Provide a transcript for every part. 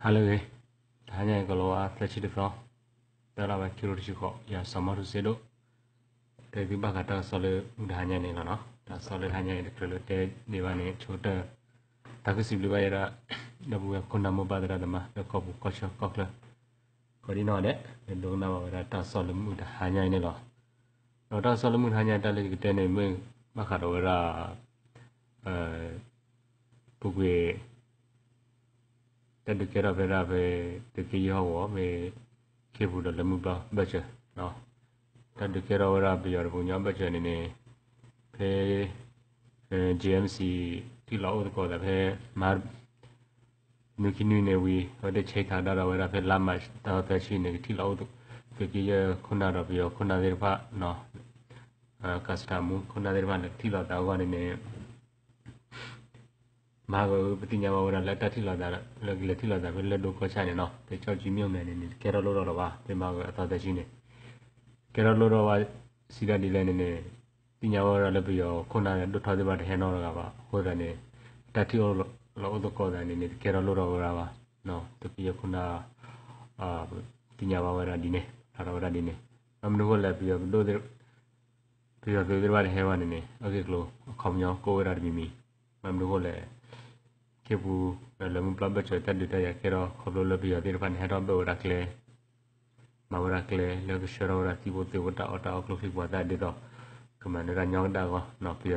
ဟါလၢအဂ့ၤ, တဟါညါအံၤ ကီၤလၤဝါသၢဆံတသီ, သၢလါဝဲ ခံကထိတဆံဃိး, ယၤစီၤမီထူစ့ဒိၣ်, တဲသုဘၣ်ဃးတၢ်ကစီၣ်လၢမုၢ်တဟါညါန့ၣ်လီၤနီၤ. တၢ်ကစီၣ်လၢတဟါညါအံၤတချုးလၢတဲဒံးဘၣ်န့ၣ် ဆိကတၢၢ် တၢ်ကစံးဘျုးဘၣ်ယဲဒၣ် ဒီပုၢ်ဝဲၢ်ခိၣ်နၢ်မိၢ်ပၢ်သရၣ်သမါ လၢကီၢ်ပူၤကီၢ်ဆၢကီၢ်ချၢ ကိးဒံနီၢ်ဒဲး လၢဒိကနၣ်ဘၣ်ဝဲဒၣ်တၢ်ကစီၣ်လၢမုၢ်တဟါညါအံၤန့ၣ်လီၤ. ဒီးတၢ်ကစီၣ်လၢမုၢ်တဟါညါအံၤ တၢ်လၢယကတဲန့ၣ် မ့ၢ်ဘၣ်ဃးဒီးဝဲဒၣ် ပူၤကွံာ် တၢ်ဒုးကဲထီၣ်ဖဲဒၣ်ဖဲ သုးက့ယဲၢ်ဟီၣ်ကဝီၤ မ့ၢ်ခ့ပူၤဒီးလၢမုၢ်ဘၣ်ဘၢၣ်စၢၤ, တၢ်ဒုးကဲထီၣ်ဝဲဒၣ်ပယီၤတပှၤကညီဘၢၣ်စၢၤန့ၣ်န့ၣ် ဖဲ JMC ထံၣ်လီၤအိၣ်သကိးသးဖဲ မၤ နွံခံနွံန့ၣ်ဝံၤ အဝဲသ့ၣ်ဆဲးခးဒၣ်ဒီးဝဲဒၣ်ဖဲလါမး တသီသၢဆံန့ၣ် ကထံၣ်လီၤအိၣ် သုးက့ယဲၢ်ခိၣ်နၢ်ဒီးပယီၤခိၣ်နၢ်သ့ၣ်တဖၣ် ကစထၢမူခိၣ်နၢ်သ့ၣ်တဖၣ်န့ၣ် ကထံၣ်လိာ်သးအဂီၢ်န့ၣ်န့ၣ် မၤဂီၤ ပသ့ၣ်ညါဘၣ်ဝဲဒၣ်လၢတၢ်ထံၣ်လိာ်သး လၢကလဲၤထံၣ်လိာ်သးဖဲလၢၢ်ဒိၣ်ကီၢ်ဆၣ်န့ၣ်နီၤ ဖဲကၠီၣ်ကၠံမ့ၢ်မဲာ်န့ၣ်န့ၣ် တကဲထီၣ်လိၣ်ထီၣ်လၢၤဘၣ် ဖဲမၤဂီၤအသီသၢဆံန့ၣ် ကဲထီၣ်လိၣ်ထီၣ်ဘၣ် စံးဒၣ်ဒ်လဲၣ်န့ၣ်န့ၣ် သ့ၣ်ညါဘၣ်ဝဲဒၣ်လၢပယီၤခိၣ်နၢ်ဒိၣ်ထီၣ်သ့ၣ်တဖၣ်တဟဲနီတဂၤဘၣ် အဃိသတးန့ၣ် တၢ်ထံၣ်လီၤအိၣ်သကိးသးန့ၣ်န့ၣ် တကဲထီၣ်လိၣ်ထီၣ်ဝဲဒၣ်ဘၣ် သုးက့ယဲၢ်ခိၣ်နၢ် သ့ၣ်ညါဘၣ်ဝဲဒၣ်ဒ်န့ၣ် ဖျါထီၣ်ဝဲဒၣ်ဒ်န့ၣ် ဘၣ်မနုၤအဃိလဲၣ် ပယီၤသုးသ့ၣ်တဖၣ်တဟဲဘၣ်န့ၣ်န့ၣ် အဂ့ၢ်အကျိၤအခီပညီကအိၣ်ဝဲဒၣ်တမံၤမံၤ ဘၣ်မနုၤအဃိလဲၣ် ခ့ပူၤ လၢမုၢ်ပျီဘၢၣ်စၢၤတၢ်ဒုးတၢ်ယၤကဲထီၣ် ခီဖျိလၢပယီၤသ့ၣ်တဖၣ်န့ၣ် ဟဲထီၣ်ဘၢၣ်ဝဲဒၣ်ကျဲ မၤဝဲဒၣ်ကျဲ လၢကဆှၢထီၣ်ဝဲဒၣ်သံဖိသ့ၣ်ဖိတၢ်အီၣ်တၢ်အီကျိချံမျိာ်သၣ်ဒ်သိး ကမၤနၢၤတၢ်ညီကဒၣ်အဂီၢ်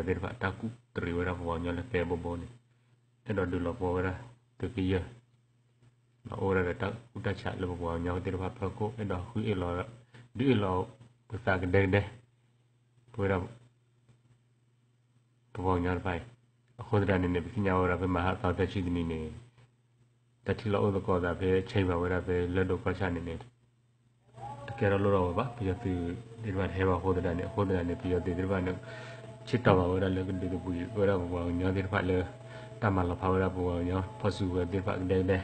ပယီၤသ့ၣ်တဖၣ်တၢ်ကူၣ်တရံးဝဲဒၣ်ပပှၤကညီလၢကျဲဘိဘိန့ၣ် အဲၣ်ဒိးဒုးလီၤပှီၢ်ဝဲဒၣ် သုးက့ယဲၢ် အိၣ်ဝဲဒၣ်ဒီးတၢ်ကူၣ်တၢ်ဆးလၢပပှၤကညီသ့ၣ်တဖၣ်ဖီခိၣ် အဲၣ်ဒိးဃုအ့ၣ်လီၤ ဒုးအ့ၣ်လီၤပသးကဒဲကဒဲ ပဝဲဒၣ် ပပှၤကညီတဖၣ်အံၤ အဃိသတးန့ၣ်န့ၣ် ပသ့ၣ်ညါဝဲဒၣ်ဖဲမဟါသီသၢဆံတနံၤန့ၣ် တၢ်ထံၣ်လိာ်အိၣ်သကိးသးဖဲဆဲးဘၣ်ဝဲဒၣ်ဖဲလၢၢ်ဒိၣ်ကီၢ်ဆၣ်န့ၣ်န့ၣ် တကဲထီၣ်လိၣ်ထီၣ်ဝဲဘၣ် ပယီၤသုးသ့ၣ်တဖၣ်တဟဲဘၣ်အဃိသတးန့ၣ် အဃိသတးန့ၣ် ပယီၤသုးသ့ၣ်တဖၣ်န့ၣ် ဆ့ၣ်တီၢ်ဘၣ်ဝဲဒၣ်လၢကဒုးသပှၢ်က့ၤဝဲဒၣ်ပပှၤကညီသ့ၣ်တဖၣ်လၢ တၢ်မၤလီၤဖးဝဲဒၣ်ပပှၤကညီဖီၣ်စုကဝဲၤသ့ၣ်တဖၣ်ကဒဲကဒဲ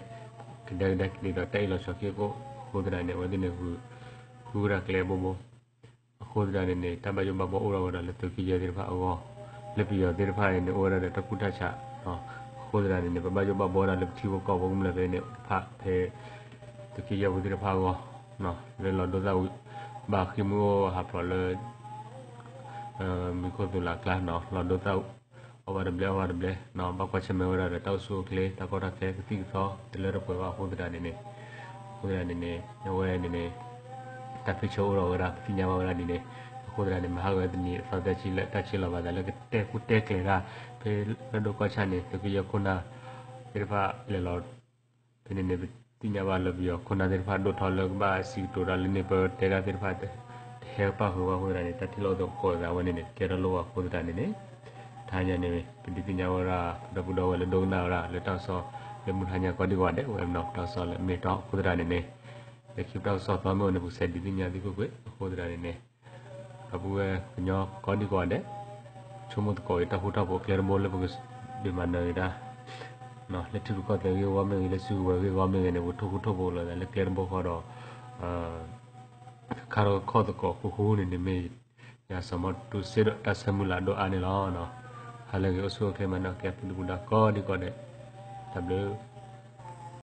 ကဒဲကဒဲဒ်သိးတၢ်အ့ၣ်လိာ်ဆိးက့အဃိ အဃိသတးန့ၣ် အဝဲသ့ၣ်န့ၣ် ဃုဝဲဒၣ်ကျဲဘိဘိ အဃိသတးန့ၣ်န့ၣ် တၢ်ဘၣ်ယိၣ်ဘၣ်ဘှီအိၣ်ထီၣ်ဝဲဒၣ်လၢသုးက့ယဲၢ်သ့ၣ်တဖၣ်အဂီၢ် လၢပယီၤသ့ၣ်တဖၣ်န့ၣ်န့ၣ် အိၣ်ဝဲဒၣ်ဒီးတၢ်ကူၣ်တၢ်ဆး အဃိသတးန့ၣ်န့ၣ် ပဘၣ်ယိၣ်ဘၣ်ဘှီဒၣ်လၢပထံဖိကီၢ်ဖိကမျၢၢ်ဖဲန့ၣ်တဖၣ်ဖဲ သုးက့ယဲၢ်ပူၤသ့ၣ်တဖၣ်အဂီၢ် လၢလီၤဒိသၣ်ဝံၤ ဘၣ်ဃ့ၢ်မှံဟးဖျိးလၢ မံၤခိၣ်သူၣ်လၢ်ကျါနီၤ လီၤဒိသၣ် အီၣ်ဘၣ်တဘျဲအီဘၣ်တဘျဲနီၤ ဘၣ်ကွၢ်ဆၢၣ်မဲာ်ဝဲဒၣ်ဒီးတၢ်အိၣ်ဆူၣ်အိၣ်ချ့ တၢ်ကီတၢ်ခဲကသံၣ်ကသီတလၢတပှဲၤဘၣ်အဃိသတးန့ၣ်န့ၣ် အဃိသတးန့ၣ်န့ၣ် အဝဲန့ၣ်န့ၣ် တၢ်ဖ့ၣ်ဆၢအိၣ်ထီၣ်ဝဲဒၣ် ပသ့ၣ်ညါဘၣ်ဝဲဒၣ်ဒ်န့ၣ် အဃိသတးန့ၣ် မဟါဂီၤတနံၤအသီသၢဆံလၢတၢ်ဆဲးလီၤဘၣ်သးလၢကတဲကူၣ်တဲကျဲၤတၢ် ဖဲလၢၢ်ဒိၣ်ကီၢ်ဆၣ်န့ၣ် သုးက့ယဲၢ်ခိၣ်နၢ်သ့ၣ်တဖၣ်လဲၤလီၤ ဖဲန့ၣ်န့ၣ် ပသ့ၣ်ညါဘၣ်လၢပယီၤခိၣ်နၢ်သ့ၣ်တဖၣ်ဒိၣ်ထီၣ်လၢကဘၣ်စံးကတိၤတၢ်လၢန့ၣ်ပၢၢ်တဲတၢ်သ့ၣ်တဖၣ် တဟဲပၣ်ဃုာ်ဘၣ်အဃိသတးန့ၣ် တၢ်ထံၣ်လိာ်အိၣ်သကိးသးဝဲန့ၣ်န့ၣ် တကဲထီၣ်လိၣ်ဘၣ်အဃိသတးန့ၣ်န့ၣ် တဟါညါန့ၣ် ပဒုးသ့ၣ်ညါဝဲဒၣ် ပဒီပုၢ်ဒီဝဲၢ်လၢဒိကနၣ်ဝဲဒၣ်လၢတၢ်ကစီၣ်လၢမုၢ်တဟါညါကိးဒံကိးဂၤဒဲး ဝဲမနီၤတၢ်ကစီၣ်လၢမ့ၢ်တီအဃိသတးန့ၣ်န့ၣ် လၢခံပတၢ်ကစီၣ်သီမ့ၢ်အိၣ်န့ၣ် ပကဆဲးဒုးသ့ၣ်ညါသုခိၣ်ကွ့ၢ်အဃိသတးန့ၣ်န့ၣ် ဒီပုၢ်ဝဲၢ်ကညီကိးဒံကိးဂၤဒဲး ဆိကမိၣ်သကိးအံၤ တၢ်ဃူတၢ်ဖိးကျဲတဘိလၢပကဒုးမၤနၢၤက့ၤတၢ် လၢထံရူၢ်ကီၢ်သဲးဂ့ၢ်ဝီမ့ၢ်ဂ့ၤ လၢစုကဝဲၤဂ့ၢ်ဝီမ့ၢ်ဂ့ၤန့ၣ် ပကထိၣ်ဃူထိၣ်ဖိးလိာ်သးလၢကျဲတဘိဃီဒီး ခါထီၣ်ခီၣ်သကိးဃူဃူန့ၣ်န့ၣ်မ့ၢ် ယၤစီၤမီထူစ့ဒီးတၢ်ဆၢမုၢ်လၢ်ဒိၣ်အါန့ၣ်လီၤ. ဟါလၢအဂ့ၤ အိၣ်ဆူၣ်အိၣ်ချ့မၤနၢၤက့ၤသုဒုၣ်ပူၤဒါကိးဒံကိးဂၤဒဲး တၢ်ဘျုး